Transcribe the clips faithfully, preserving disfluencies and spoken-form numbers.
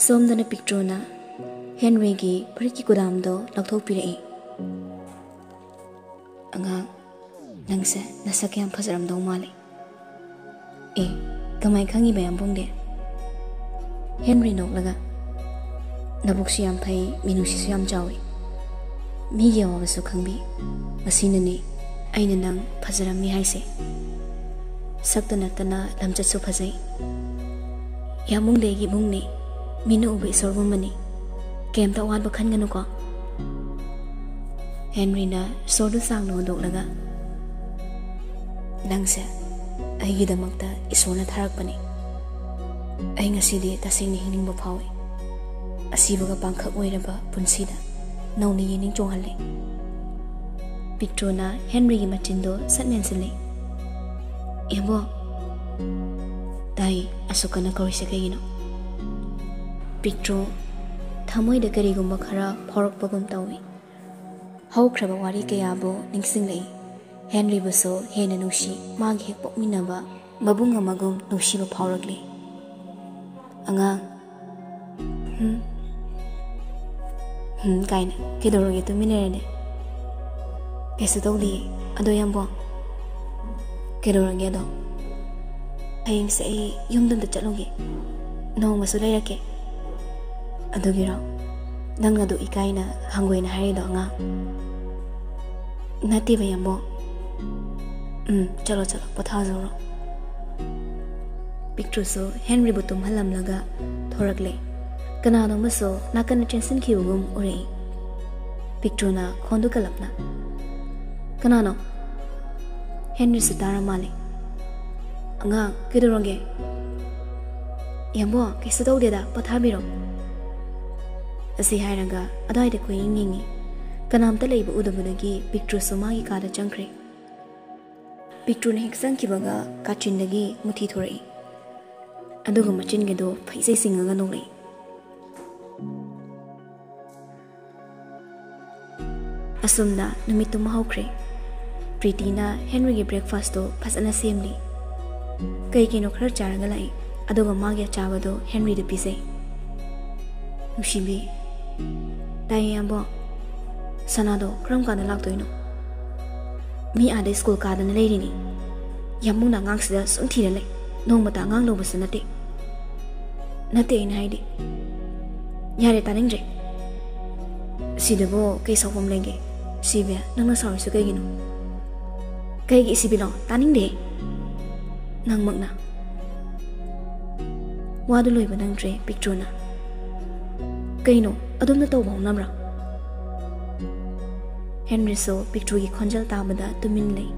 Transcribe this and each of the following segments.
ꯁꯣꯝꯗꯅ ꯄꯤꯛꯇ꯭ꯔꯨꯅ ꯍꯦꯟꯔꯤꯒꯤ ꯐꯨꯔꯤꯠꯀꯤ ꯀꯨꯗꯥꯝꯗꯣ ꯂꯧꯊꯣꯛꯄꯤꯔꯛꯏ꯫ "ꯑꯉꯥꯡ, ꯅꯪꯁꯦ ꯅꯁꯛ ꯌꯥꯝ ꯐꯖꯔꯝꯗꯧ ꯃꯥꯜꯂꯤ꯫ ꯑꯦ, ꯀꯃꯥꯏ ꯈꯪꯉꯤꯕ, ꯌꯥꯝꯕꯨꯡꯗꯤ?" ꯍꯦꯟꯔꯤ ꯅꯣꯛꯂꯒ, "ꯅꯕꯨꯛꯁꯨ ꯌꯥꯝ ꯐꯩ, ꯃꯤꯅꯨꯡꯁꯤꯁꯨ ꯌꯥꯝ ꯆꯥꯎꯏ꯫ ꯃꯤꯒꯤ ꯑꯋꯥꯕꯁꯨ ꯈꯪꯕꯤ꯫ ꯃꯁꯤꯅꯅꯤ ꯑꯩꯅ ꯅꯪ ꯐꯖꯔꯝꯃꯤ ꯍꯥꯏꯁꯦ꯫ ꯁꯛꯇ ꯅꯠꯇꯅ ꯂꯝꯆꯠꯁꯨ ꯐꯖꯩ꯫ ꯌꯥꯝꯕꯨꯡꯗꯤ ꯑꯩꯒꯤ ꯏꯕꯨꯡꯅꯤ꯫ ꯃꯤꯠꯅ ꯎꯕ ꯏꯁꯣꯔꯒꯨꯝꯕꯅꯤ꯫ ꯀꯩꯝꯇ ꯑꯋꯥꯠꯄ ꯈꯟꯒꯅꯨꯀꯣ꯫" ꯍꯦꯟꯔꯤꯅ ꯏꯁꯣꯔꯗꯨ ꯁꯥꯡꯅ ꯍꯣꯟꯗꯣꯛꯂꯒ, "ꯅꯪꯁꯦ ꯑꯩꯒꯤꯗꯃꯛꯇ ꯏꯁꯣꯔꯅ ꯊꯥꯔꯛꯄꯅꯤ꯫ ꯑꯩ ꯉꯁꯤꯗꯤ ꯇꯁꯦꯡꯅ ꯍꯤꯡꯅꯤꯡꯕ ꯐꯥꯎꯏ꯫ ꯑꯁꯤꯕꯒ ꯄꯥꯡꯈꯛ ꯑꯣꯏꯔꯕ ꯄꯨꯟꯁꯤꯗ ꯅꯧꯅ ꯌꯦꯡꯅꯤꯡ ꯆꯣꯡꯍꯜꯂꯦ꯫" ꯄꯤꯛꯇ꯭ꯔꯨꯅ ꯍꯦꯟꯔꯤꯒꯤ ꯃꯆꯤꯟꯗꯣ ꯁꯠ ꯃꯦꯟꯁꯤꯜꯂꯤ꯫ "ꯏꯕꯣ, ꯇꯥꯏ, ꯑꯁꯨꯛ ꯀꯟꯅ ꯀꯧꯔꯤꯁꯦ ꯀꯩꯒꯤꯅꯣ?" ꯄꯤꯛꯇ꯭ꯔꯨ ꯊꯃꯣꯏꯗ ꯀꯔꯤꯒꯨꯝꯕ ꯈꯔ ꯐꯥꯎꯔꯛꯄꯒꯨꯝ ꯇꯧꯏ꯫ ꯍꯧꯈ꯭ꯔꯕ ꯋꯥꯔꯤ ꯀꯌꯥꯕꯨ ꯅꯤꯡꯁꯤꯡꯂꯛꯏ꯫ ꯍꯦꯟꯔꯤꯕꯨꯁꯨ ꯍꯦꯟꯅ ꯅꯨꯡꯁꯤ, ꯃꯥꯒꯤ ꯍꯦꯛ ꯄꯣꯛꯃꯤꯟꯅꯕ ꯃꯕꯨꯡ ꯑꯃꯒꯨꯝ ꯅꯨꯡꯁꯤꯕ ꯐꯥꯎꯔꯛꯂꯤ꯫ "ꯑꯉꯥꯡ, ꯍꯨꯝ, ꯍꯨꯝ ꯀꯥꯏꯅ ꯀꯩꯗꯧꯔꯒꯦ ꯇꯨꯃꯤꯟ ꯂꯩꯔꯗꯤ?" "ꯀꯩꯁꯨ ꯇꯧꯗꯤꯌꯦ꯫ ꯑꯗꯣ ꯌꯥꯝꯕꯣ, ꯀꯩꯗꯧꯔꯒꯦ ꯑꯗꯣ?" "ꯍꯌꯦꯡꯁꯦ ꯑꯩ ꯌꯨꯝꯗ ꯑꯝꯇ ꯆꯠꯂꯨꯒꯦ, ꯅꯣꯡꯃꯁꯨ ꯂꯩꯔꯛꯀꯦ꯫" "ꯑꯗꯨꯒꯤꯔꯣ ꯅꯪ ꯑꯗꯨ ꯏꯀꯥꯏꯅ ꯍꯪꯒꯣꯏꯅ ꯍꯥꯏꯔꯤꯗꯣ, ꯑꯉꯥꯡ?" "ꯅꯠꯇꯦꯕ, ꯌꯥꯝꯕꯣ꯫" "ꯎꯝ, ꯆꯠꯂꯣ, ꯆꯠꯂꯣ, ꯄꯣꯊꯥꯖꯧꯔꯣ꯫" ꯄꯤꯛꯇ꯭ꯔꯨꯁꯨ ꯍꯦꯟꯔꯤꯕꯨ ꯇꯨꯝꯍꯜꯂꯝꯂꯒ ꯊꯣꯔꯛꯂꯦ꯫ ꯀꯅꯥꯅꯣ ꯑꯃꯁꯨ ꯅꯥꯀꯟꯗ ꯆꯦꯟꯁꯤꯟꯈꯤꯕꯒꯨꯝ ꯎꯔꯛꯏ꯫ ꯄꯤꯛꯇ꯭ꯔꯨꯅ ꯈꯣꯟꯗꯨ ꯀꯜꯂꯞꯅ, "ꯀꯅꯥꯅꯣ?" ꯍꯦꯟꯔꯤꯁꯨ ꯇꯥꯔ ꯃꯥꯜꯂꯦ꯫ "ꯑꯉꯥꯡ, ꯀꯩꯗꯧꯔꯒꯦ?" "ꯌꯥꯝꯕꯣ, ꯀꯩꯁꯨ ꯇꯧꯗꯦꯗ, ꯄꯣꯊꯥꯕꯤꯔꯣ꯫" ꯑꯁꯤ ꯍꯥꯏꯔꯒ ꯑꯗ꯭ꯋꯥꯏꯗ ꯀꯣꯏꯌꯦꯡ ꯌꯦꯡꯉꯤ꯫ ꯀꯅꯥꯝꯇ ꯂꯩꯕ ꯎꯗꯕꯗꯒꯤ ꯄꯤꯛꯇ꯭ꯔꯨꯁꯨ ꯃꯥꯒꯤ ꯀꯥꯗ ꯆꯪꯈ꯭ꯔꯦ꯫ ꯄꯤꯛꯇ꯭ꯔꯨꯅ ꯍꯦꯛ ꯆꯪꯈꯤꯕꯒ ꯀꯥꯆꯤꯟꯗꯒꯤ ꯃꯨꯊꯤ ꯊꯣꯔꯛꯏ꯫ ꯑꯗꯨꯒ ꯃꯆꯤꯟꯒꯗꯣ ꯐꯩꯖꯩ ꯆꯤꯡꯉꯒ ꯅꯣꯛꯂꯛꯏ꯫ ꯑꯁꯨꯝꯅ ꯅꯨꯃꯤꯠꯇꯨꯃ ꯍꯧꯈ꯭ꯔꯦ꯫ ꯄ꯭ꯔꯤꯇꯤꯅ ꯍꯦꯟꯔꯤꯒꯤ ꯕ꯭ꯔꯦꯛꯐꯥꯁꯇꯣ ꯐꯖꯅ ꯁꯦꯝꯂꯤ꯫ ꯀꯩ ꯀꯩꯅꯣ ꯈꯔ ꯆꯥꯔꯒ ꯂꯥꯛꯏ, ꯑꯗꯨꯒ ꯃꯥꯒꯤ ꯑꯆꯥꯕꯗꯣ ꯍꯦꯟꯔꯤꯗ ꯄꯤꯖꯩ꯫ ꯅꯨꯡꯁꯤꯕꯤ, ꯇꯥꯏꯌꯦ ꯌꯥꯝꯕꯣ꯫ ꯁꯅꯥꯗꯣ ꯀꯔꯝ ꯀꯥꯟꯗ ꯂꯥꯛꯇꯣꯏꯅꯣ? ꯃꯤ ꯑꯥꯗ ꯁ꯭ꯀꯨꯜ ꯀꯥꯗꯅ ꯂꯩꯔꯤꯅꯤ꯫ ꯌꯥꯝꯕꯨꯡꯅ ꯑꯉꯥꯡꯁꯤꯗ ꯁꯨꯝ ꯊꯤꯔ ꯂꯩ꯫ ꯅꯣꯡꯃꯇ ꯑꯉꯥꯡ ꯂꯧꯕꯁꯨ ꯅꯠꯇꯦ꯫ ꯅꯠꯇꯦ ꯑꯩꯅ ꯍꯥꯏꯗꯤ꯫ ꯌꯥꯔꯦ, ꯇꯥꯅꯤꯡꯗ꯭ꯔꯦ꯫ ꯁꯤꯗꯕꯨ ꯀꯩ ꯁꯥꯎꯐꯝ ꯂꯩꯒꯦ? ꯁꯤꯕꯤ, ꯅꯪꯅ ꯁꯥꯎꯔꯤꯁꯨ ꯀꯩꯒꯤꯅꯣ? ꯀꯩꯒꯤ ꯁꯤꯕꯤꯂꯣ? ꯇꯥꯅꯤꯡꯗꯦ꯫ ꯅꯪꯃꯛꯅ꯫ ꯋꯥꯗꯨ ꯂꯣꯏꯕ ꯅꯪꯗ꯭ꯔꯦ ꯄꯤꯛꯇ꯭ꯔꯨꯅ꯫ ꯀꯩꯅꯣ, ꯑꯗꯣꯝꯅ ꯇꯧꯕ ꯍꯧꯅꯕ꯭ꯔꯥ? ꯍꯦꯟꯔꯤꯁꯨ ꯄꯤꯛꯇ꯭ꯔꯨꯒꯤ ꯈꯣꯟꯖꯦꯜ ꯇꯥꯕꯗ ꯇꯨꯃꯤꯟ ꯂꯩ꯫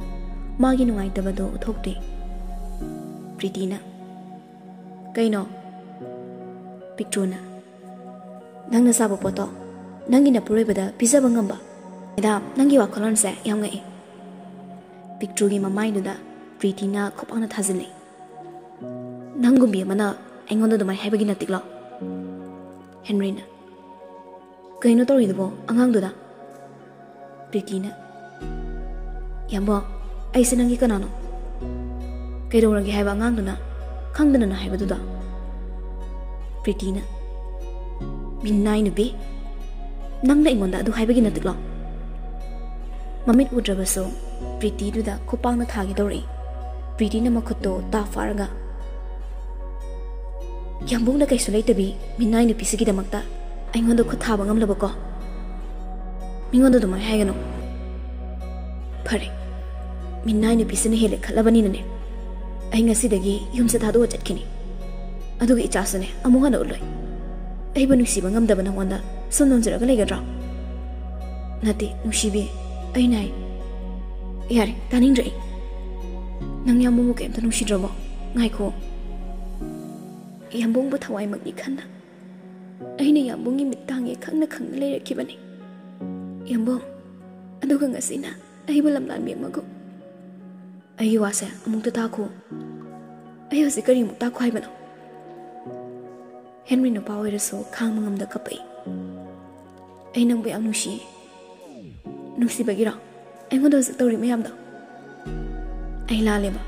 ꯃꯥꯒꯤ ꯅꯨꯡꯉꯥꯏꯇꯕꯗꯨ ꯎꯠꯊꯣꯛꯇꯦ꯫ ꯄ꯭ꯔꯤꯇꯤꯅ꯫ ꯀꯩꯅꯣ? ꯄꯤꯛꯇ꯭ꯔꯨꯅ꯫ ꯅꯪꯅ ꯆꯥꯕ ꯄꯣꯠꯇꯣ ꯅꯪꯒꯤ ꯅꯄꯨꯔꯣꯏꯕꯗ ꯄꯤꯖꯕ ꯉꯝꯕ? ꯃꯦꯗꯥꯝ, ꯅꯪꯒꯤ ꯋꯥꯈꯜꯂꯣꯟꯁꯦ ꯌꯥꯝ ꯉꯛꯏ꯫ ꯄꯤꯛꯇ꯭ꯔꯨꯒꯤ ꯃꯃꯥꯏꯗꯨꯗ ꯄ꯭ꯔꯤꯇꯤꯅ ꯈꯨꯄꯥꯛꯅ ꯊꯥꯖꯤꯜꯂꯤ꯫ ꯅꯪꯒꯨꯝꯕꯤ ꯑꯃꯅ ꯑꯩꯉꯣꯟꯗ ꯑꯗꯨꯃꯥꯏꯅ ꯍꯥꯏꯕꯒꯤ ꯅꯠꯇꯤꯛꯂꯣ? ꯍꯦꯟꯔꯤꯅ꯫ ꯀꯩꯅꯣ ꯇꯧꯔꯤꯗꯨꯕꯣ ꯑꯉꯥꯡꯗꯨꯗ? ꯄ꯭ꯔꯤꯇꯤꯅ꯫ ꯌꯥꯝꯕꯣ, ꯑꯩꯁꯦ ꯅꯪꯒꯤ ꯀꯅꯥꯅꯣ? ꯀꯩꯗꯧꯔꯒꯦ ꯍꯥꯏꯕ ꯑꯉꯥꯡꯗꯨꯅ ꯈꯪꯗꯅꯅ ꯍꯥꯏꯕꯗꯨꯗ? ꯄ꯭ꯔꯤꯇꯤꯅ꯫ ꯃꯤꯅꯥꯏ ꯅꯨꯄꯤ, ꯅꯪꯅ ꯑꯩꯉꯣꯟꯗ ꯑꯗꯨ ꯍꯥꯏꯕꯒꯤ ꯅꯠꯇꯤꯛꯂꯣ? ꯃꯃꯤꯠ ꯎꯗ꯭ꯔꯕꯁꯨ ꯄ꯭ꯔꯤꯇꯤꯗꯨꯗ ꯈꯨꯄꯥꯛꯅ ꯊꯥꯒꯦ ꯇꯧꯔꯛꯏ꯫ ꯄ꯭ꯔꯤꯇꯤꯅ ꯃꯈꯨꯠꯇꯣ ꯇꯥ ꯐꯥꯔꯒ, ꯌꯥꯝꯕꯨꯡꯅ ꯀꯩꯁꯨ ꯂꯩꯇꯕꯤ ꯃꯤꯅꯥꯏ ꯅꯨꯄꯤꯁꯤꯒꯤꯗꯃꯛꯇ ꯑꯩꯉꯣꯟꯗ ꯈꯨꯠ ꯊꯥꯕ ꯉꯝꯂꯕꯀꯣ? ꯃꯤꯉꯣꯟꯗ ꯑꯗꯨꯃꯥꯏꯅ ꯍꯥꯏꯒꯅꯨ꯫ ꯐꯔꯦ, ꯃꯤꯅꯥꯏ ꯅꯨꯄꯤꯁꯤꯅ ꯍꯦꯜꯂꯦ ꯈꯠꯂꯕꯅꯤꯅꯅꯦ, ꯑꯩ ꯉꯁꯤꯗꯒꯤ ꯌꯨꯝꯁꯦ ꯊꯥꯗꯣꯛꯑ ꯆꯠꯈꯤꯅꯤ꯫ ꯑꯗꯨꯒ ꯏꯆꯥꯁꯨꯅꯦ ꯑꯃꯨꯛ ꯍꯟꯅ ꯎꯠꯂꯣꯏ꯫ ꯑꯩꯕꯨ ꯅꯨꯡꯁꯤꯕ ꯉꯝꯗꯕ ꯅꯉꯣꯟꯗ ꯁꯨꯝ ꯅꯣꯟꯖꯔꯒ ꯂꯩꯒꯗ꯭ꯔꯣ? ꯅꯠꯇꯦ ꯅꯨꯡꯁꯤꯕꯤ, ꯑꯩꯅ ꯍꯥꯏ꯫ ꯌꯥꯔꯦ, ꯇꯥꯅꯤꯡꯗ꯭ꯔꯦ ꯑꯩ꯫ ꯅꯪ ꯌꯥꯝꯕꯨꯡꯕꯨ ꯀꯩꯝꯇ ꯅꯨꯡꯁꯤꯗ꯭ꯔꯕꯣ? ꯉꯥꯏꯈꯣ꯫ ꯌꯥꯝꯕꯨꯡꯕꯨ ꯊꯋꯥꯏꯃꯛꯅꯤ ꯈꯟꯅ ꯑꯩꯅ ꯌꯥꯝꯕꯨꯡꯒꯤ ꯃꯤꯠ ꯇꯥꯡꯉꯦ ꯈꯪꯅ ꯈꯪꯅ ꯂꯩꯔꯛꯈꯤꯕꯅꯤ꯫ ꯌꯥꯝꯕꯨꯡ, ꯑꯗꯨꯒ ꯉꯁꯤꯅ ꯑꯩꯕꯨ ꯂꯝꯂꯥꯟꯕꯤ ꯑꯃꯒꯨꯝ꯫ ꯑꯩꯒꯤ ꯋꯥꯁꯦ ꯑꯃꯨꯛꯇ ꯇꯥꯈꯣ꯫ ꯑꯩ ꯍꯧꯖꯤꯛ ꯀꯔꯤꯃꯨꯛ ꯇꯥꯈꯣ ꯍꯥꯏꯕꯅꯣ? ꯍꯦꯟꯔꯤ ꯅꯨꯄꯥ ꯑꯣꯏꯔꯁꯨ ꯈꯥꯡꯕ ꯉꯝꯗ ꯀꯞꯄꯛꯏ꯫ ꯑꯩ ꯅꯪꯕꯨ ꯌꯥꯝ ꯅꯨꯡꯁꯤꯌꯦ꯫ ꯅꯨꯡꯁꯤꯕꯒꯤꯔꯣ ꯑꯩꯉꯣꯟꯗ ꯍꯧꯖꯤꯛ ꯇꯧꯔꯤ ꯃꯌꯥꯝꯗꯣ? ꯑꯩ ꯂꯥꯜꯂꯦꯕ꯫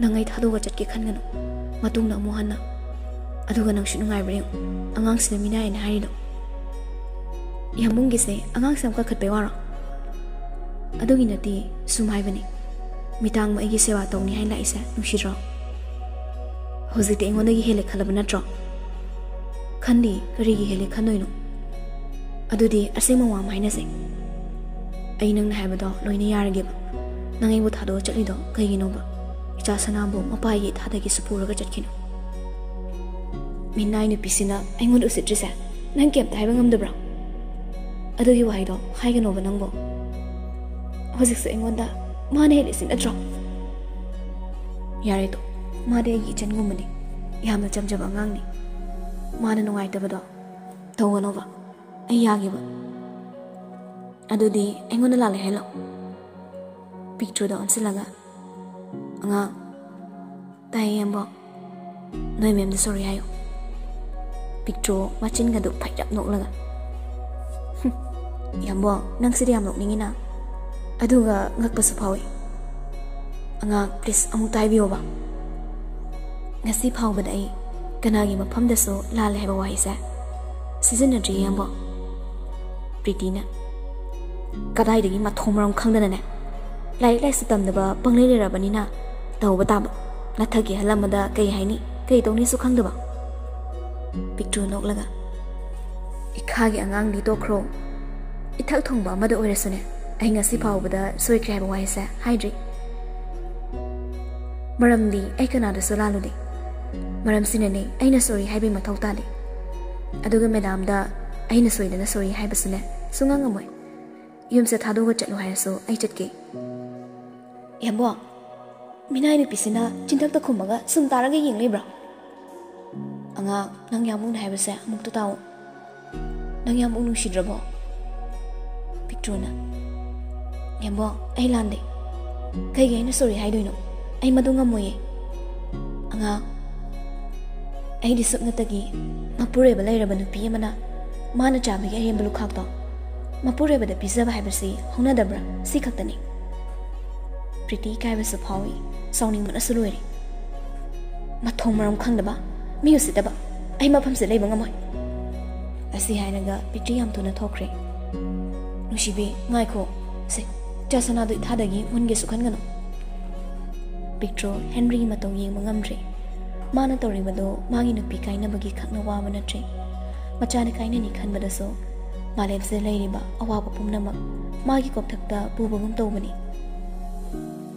ꯅꯪ ꯑꯩ ꯊꯥꯗꯣꯛꯑꯒ ꯆꯠꯀꯦ ꯈꯟꯒꯅꯨ꯫ ꯃꯇꯨꯡꯗ ꯑꯃꯨꯛ ꯍꯟꯅ꯫ ꯑꯗꯨꯒ ꯅꯪꯁꯨ ꯅꯨꯡꯉꯥꯏꯕ꯭ꯔꯥ ꯌꯦꯡꯉꯨ, ꯑꯉꯥꯡꯁꯤꯅ ꯃꯤꯅꯥꯏꯅ ꯍꯥꯏꯔꯤꯗꯣ꯫ ꯌꯥꯝꯕꯨꯡꯒꯤꯁꯦ ꯑꯉꯥꯡꯁꯦ ꯌꯥꯝ ꯀꯟꯈꯠꯄꯩ ꯋꯥꯔꯣ? ꯑꯗꯨꯒꯤ ꯅꯠꯇꯦ, ꯁꯨꯝ ꯍꯥꯏꯕꯅꯤ꯫ ꯃꯤꯇꯥꯡꯕ ꯑꯩꯒꯤ ꯁꯦꯕꯥ ꯇꯧꯅꯤ ꯍꯥꯏꯅ ꯂꯥꯛꯏꯁꯦ ꯅꯨꯡꯁꯤꯗ꯭ꯔꯣ? ꯍꯧꯖꯤꯛꯇꯤ ꯑꯩꯉꯣꯟꯗꯒꯤ ꯍꯦꯜꯂꯦ ꯈꯜꯂꯕ ꯅꯠꯇ꯭ꯔꯣ? ꯈꯟꯗꯤ, ꯀꯔꯤꯒꯤ ꯍꯦꯜꯂꯦ ꯈꯟꯗꯣꯏꯅꯣ? ꯑꯗꯨꯗꯤ ꯑꯁꯦꯡꯕ ꯋꯥ ꯑꯃ ꯍꯥꯏꯅꯁꯦ꯫ ꯑꯩ ꯅꯪꯅ ꯍꯥꯏꯕꯗꯣ ꯂꯣꯏꯅ ꯌꯥꯔꯒꯦꯕ꯫ ꯅꯪ ꯑꯩꯕꯨ ꯊꯥꯗꯣꯛꯑ ꯆꯠꯂꯤꯗꯣ ꯀꯩꯒꯤꯅꯣꯕ? ꯏꯆꯥ ꯁꯅꯥꯕꯨ ꯃꯄꯥꯒꯤ ꯊꯥꯗꯒꯤꯁꯨ ꯄꯨꯔꯒ ꯆꯠꯈꯤꯅꯣ꯫ ꯃꯤꯅꯥꯏ ꯅꯨꯄꯤꯁꯤꯅ ꯑꯩꯉꯣꯟꯗ ꯎꯁꯤꯠꯇ꯭ꯔꯤꯁꯦ ꯅꯪ ꯀꯩꯝꯇ ꯍꯥꯏꯕ ꯉꯝꯗꯕ꯭ꯔꯣ? ꯑꯗꯨꯒꯤ ꯋꯥꯍꯩꯗꯣ ꯍꯥꯏꯒꯅꯣꯕ ꯅꯪꯕꯣ꯫ ꯍꯧꯖꯤꯛꯁꯨ ꯑꯩꯉꯣꯟꯗ ꯃꯥꯅ ꯍꯦꯜꯂꯤꯁꯤ ꯅꯠꯇ꯭ꯔꯣ? ꯌꯥꯔꯦ ꯇꯣ, ꯃꯥꯗꯤ ꯑꯩꯒꯤ ꯏꯆꯟꯒꯨꯝꯕꯅꯤ, ꯌꯥꯝꯅ ꯆꯝꯖꯕ ꯑꯉꯥꯡꯅꯤ꯫ ꯃꯥꯅ ꯅꯨꯡꯉꯥꯏꯇꯕꯗꯣ ꯇꯧꯒꯅꯣꯕ, ꯑꯩ ꯌꯥꯒꯦꯕ꯫ ꯑꯗꯨꯗꯤ ꯑꯩꯉꯣꯟꯗ ꯂꯥꯜꯂꯦ ꯍꯥꯏꯂꯣ? ꯄꯤꯛꯇ꯭ꯔꯨꯗ ꯑꯣꯟꯁꯤꯜꯂꯒ, "ꯑꯉꯥꯡ, ꯇꯥꯏꯌꯦ ꯌꯥꯝꯕꯣ, ꯅꯣꯏ ꯃꯦꯝꯗ ꯁꯣꯔꯤ ꯍꯥꯏꯌꯨ"꯫ ꯄꯤꯛꯇ꯭ꯔꯨ ꯃꯆꯤꯟꯒꯗꯨ ꯐꯩꯔꯞ ꯅꯣꯛꯂꯒ, "ꯍꯨꯝ, ꯌꯥꯝꯕꯣ, ꯅꯪꯁꯤꯗꯤ ꯌꯥꯝ ꯅꯣꯛꯅꯤꯡꯉꯤꯅ, ꯑꯗꯨꯒ ꯉꯛꯄꯁꯨ ꯐꯥꯎꯏ꯫ ꯑꯉꯥꯡ, please, ꯑꯃꯨꯛꯇ ꯍꯥꯏꯕꯤꯌꯣꯕ꯫ ꯉꯁꯤ ꯐꯥꯎꯕꯗ ꯑꯩ ꯀꯅꯥꯒꯤ ꯃꯐꯝꯗꯁꯨ ꯂꯥꯜꯂꯦ ꯍꯥꯏꯕ ꯋꯥꯍꯩꯁꯦ ꯁꯤꯖꯤꯟꯅꯗ꯭ꯔꯤ, ꯌꯥꯝꯕꯣ"꯫ ꯄ꯭ꯔꯤꯇꯤꯅ, "ꯀꯗꯥꯏꯗꯒꯤ ꯃꯊꯣꯡ ꯃꯔꯝ ꯈꯪꯗꯅꯅꯦ? ꯂꯥꯏꯔꯤꯛ ꯂꯥꯏꯁꯨ ꯇꯝꯗꯕ ꯄꯪꯂꯩ ꯂꯩꯔꯕꯅꯤꯅ ꯇꯧꯕ ꯇꯥꯕ꯫ ꯅꯊꯛꯀꯤ ꯑꯍꯜ ꯂꯃꯟꯗ ꯀꯩ ꯍꯥꯏꯅꯤ, ꯀꯩ ꯇꯧꯅꯤꯁꯨ ꯈꯪꯗꯕ"꯫ ꯄꯤꯛꯇ꯭ꯔꯨ ꯅꯣꯛꯂꯒ, "ꯏꯈꯥꯒꯤ ꯑꯉꯥꯡꯗꯤ ꯇꯣꯛꯈ꯭ꯔꯣ, ꯏꯊꯛ ꯊꯣꯡꯕ ꯑꯃꯗ ꯑꯣꯏꯔꯁꯨꯅꯦ, ꯑꯩ ꯉꯁꯤ ꯐꯥꯎꯕꯗ ꯁꯣꯏꯈ꯭ꯔꯦ ꯍꯥꯏꯕ ꯋꯥꯍꯩꯁꯦ ꯍꯥꯏꯗ꯭ꯔꯤ꯫ ꯃꯔꯝꯗꯤ ꯑꯩ ꯀꯅꯥꯗꯁꯨ ꯂꯥꯜꯂꯨꯗꯦ꯫ ꯃꯔꯝꯁꯤꯅꯅꯦ ꯑꯩꯅ ꯁꯣꯔꯤ ꯍꯥꯏꯕꯩ ꯃꯊꯧ ꯇꯥꯗꯦ꯫ ꯑꯗꯨꯒ ꯃꯦꯗꯥꯝꯗ ꯑꯩꯅ ꯁꯣꯏꯗꯅ ꯁꯣꯔꯤ ꯍꯥꯏꯕꯁꯨꯅꯦ ꯁꯨꯡꯉꯝ ꯉꯝꯃꯣꯏ꯫ ꯌꯨꯝꯁꯦ ꯊꯥꯗꯣꯛꯑꯒ ꯆꯠꯂꯨ ꯍꯥꯏꯔꯁꯨ ꯑꯩ ꯆꯠꯀꯦ"꯫ ꯌꯥꯝꯕꯣ, ꯃꯤꯅꯥꯏ ꯅꯨꯄꯤꯁꯤꯅ ꯆꯤꯟꯊꯛꯇ ꯈꯨꯝꯃꯒ ꯁꯨꯝ ꯇꯥꯔꯒ ꯌꯦꯡ ꯂꯩꯕ꯭ꯔꯣ? "ꯑꯉꯥꯡ, ꯅꯪ ꯌꯥꯝꯕꯨꯡꯅ ꯍꯥꯏꯕꯁꯦ ꯑꯃꯨꯛꯇ ꯇꯥꯎ꯫ ꯅꯪ ꯌꯥꯝꯕꯨꯡ ꯅꯨꯡꯁꯤꯗ꯭ꯔꯕꯣ?" ꯄꯤꯛꯇ꯭ꯔꯨꯅ, "ꯌꯥꯝꯕꯣ, ꯑꯩ ꯂꯥꯟꯗꯦ꯫ ꯀꯩꯒꯤ ꯑꯩꯅ ꯁꯣꯔꯤ ꯍꯥꯏꯗꯣꯏꯅꯣ? ꯑꯩ ꯃꯗꯨ ꯉꯝꯃꯣꯏꯌꯦ꯫ ꯑꯉꯥꯡ, ꯑꯩꯗꯤ ꯁꯨꯞꯅꯇꯒꯤ ꯃꯄꯨꯔꯣꯏꯕ ꯂꯩꯔꯕ ꯅꯨꯄꯤ ꯑꯃꯅ ꯃꯥꯅ ꯆꯥꯕꯒꯤ ꯑꯔꯦꯝꯕ ꯂꯨꯈꯥꯛꯇꯣ ꯃꯄꯨꯔꯣꯏꯕꯗ ꯄꯤꯖꯕ ꯍꯥꯏꯕꯁꯤ ꯍꯧꯅꯗꯕ꯭ꯔꯥ? ꯁꯤ ꯈꯛꯇꯅꯤ"꯫ ꯄ꯭ꯔꯤꯇꯤ ꯏꯀꯥꯏꯕꯁꯨ ꯐꯥꯎꯏ, ꯁꯥꯎꯅꯤꯡꯕꯅꯁꯨ ꯂꯣꯏꯔꯦ꯫ "ꯃꯊꯣꯡ ꯃꯔꯝ ꯈꯪꯗꯕ, "ꯃꯤ ꯎꯁꯤꯠꯇꯕ, ꯑꯩ ꯃꯐꯝꯁꯤꯗ ꯂꯩꯕ ꯉꯝꯃꯣꯏ"꯫ ꯑꯁꯤ ꯍꯥꯏꯔꯒ ꯄ꯭ꯔꯤꯇꯤ ꯌꯥꯝ ꯊꯨꯅ ꯊꯣꯛꯈ꯭ꯔꯦ꯫ "ꯅꯨꯡꯁꯤꯕꯤ, ꯉꯥꯏꯈꯣ꯫ ꯁꯦ, ꯆꯥ ꯁꯅꯥꯗꯣ ꯏꯊꯥꯗꯒꯤ ꯃꯨꯟꯒꯦꯁꯨ ꯈꯟꯒꯅꯨ"꯫ ꯄꯤꯛꯇ꯭ꯔꯣ ꯍꯦꯟꯔꯤꯒꯤ ꯃꯇꯧ ꯌꯦꯡꯕ ꯉꯝꯗ꯭ꯔꯦ꯫ ꯃꯥꯅ ꯇꯧꯔꯤꯕꯗꯣ ꯃꯥꯒꯤ ꯅꯨꯄꯤ ꯀꯥꯏꯅꯕꯒꯤ ꯈꯛꯅ ꯋꯥꯕ ꯅꯠꯇ꯭ꯔꯦ꯫ ꯃꯆꯥꯅ ꯀꯥꯏꯅꯅꯤ ꯈꯟꯕꯗꯁꯨ ꯃꯥꯂꯦꯝꯁꯤꯗ ꯂꯩꯔꯤꯕ ꯑꯋꯥꯕ ꯄꯨꯝꯅꯃꯛ ꯃꯥꯒꯤ ꯀꯣꯛꯊꯛꯇ ꯄꯨꯕꯒꯨꯝ ꯇꯧꯕꯅꯤ꯫